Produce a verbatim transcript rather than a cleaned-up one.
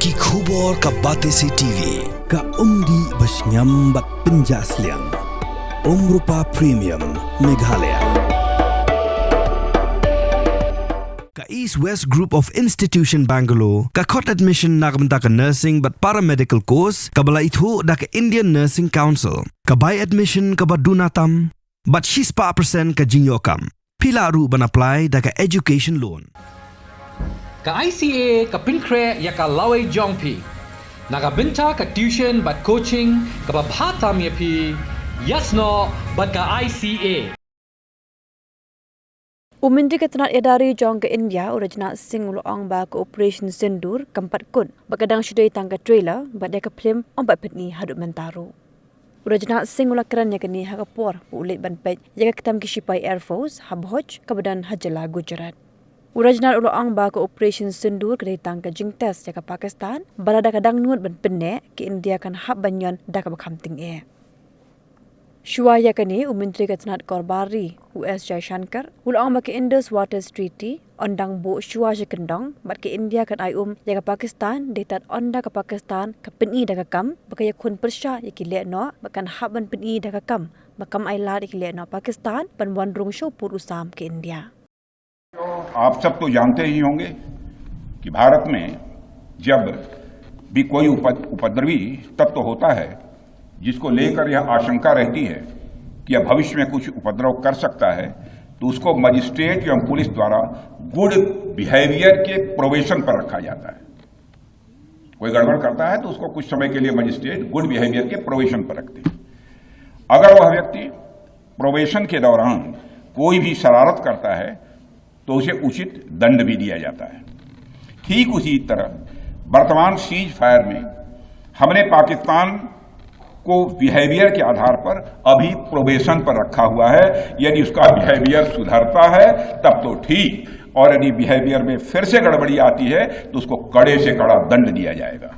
Ki khubor ka Batesi T V, ka umdih ba shngiam bad pynjah sliang. Umrupa Premium, Meghalaya. Ka East West Group of Institution Bangalore, ka khot admission na ka bynta ka nursing bad paramedical course, kaba la ithuh da ka Indian Nursing Council, ka bai admission kaba duna tam, bad shispah percent ka jingïoh kam. Phi lah ruh ban apply da ka education loan. Ka I C A ka pynkhreh ïa ka lawei jong phi na ka bynta ka tuition bad coaching kaba bha tam ïa phi, ïasnoh bad ka I C A. U Myntri ka tnat ïada ri jong ka India, u Rajnath Singh, u la ong ba ka Operation Sindoor kam pat kut, ba ka dang shu dei tang ka trailer, bad ïa ka phlim ym pat pyni haduh mynta ruh. U Rajnath Singh u la kren ïa kane ha ka por ba u leit ban peit ïa ka ktem ki shipai Air Force ha Bhuj, kaba don ha jylla Gujarat. U Rajnath u la ong ba ka Operation Sindoor ka dei tang ka jingtest ïa ka Pakistan, ba lada ka dang nud ban pynneh, ka India kan hap ban ñion da kaba kham tyngeh. Shuwa ïa kane, u Myntri ka tnat kor bar ri, u S Jaishankar, u la ong ba ka Indus Waters Treaty yn dang buh shuwa shi kyndong, bad ka India kan ai um ïa ka Pakistan, dei tad ynda ka Pakistan ka pyni da ka kam ba ka ïakhun pyrshah ïa ki lehnoh, bad kan hap ban pyni da ka kam ba kam ai lad ïa ki lehnoh Pakistan ban wan rung sha u pud u sam ka India. आप सब तो जानते ही होंगे कि भारत में जब भी कोई उपद-, उपद्रवी तत्व होता है, जिसको लेकर यह आशंका रहती है कि यह भविष्य में कुछ उपद्रव कर सकता है, तो उसको मजिस्ट्रेट एवं पुलिस द्वारा गुड बिहेवियर के प्रोबेशन पर रखा जाता है। कोई गड़बड़ करता है तो उसको कुछ समय के लिए मजिस्ट्रेट गुड बिहेवियर के प्रोबेशन पर रखते हैं। अगर वह व्यक्ति प्रोबेशन के दौरान कोई भी शरारत करता है, तो उसे उचित दंड भी दिया जाता है। ठीक उसी तरह वर्तमान सीज फायर में हमने पाकिस्तान को बिहेवियर के आधार पर अभी प्रोबेशन पर रखा हुआ है। यदि उसका बिहेवियर सुधरता है, तब तो ठीक, और यदि बिहेवियर में फिर से गड़बड़ी आती है, तो उसको कड़े से कड़ा दंड दिया जाएगा।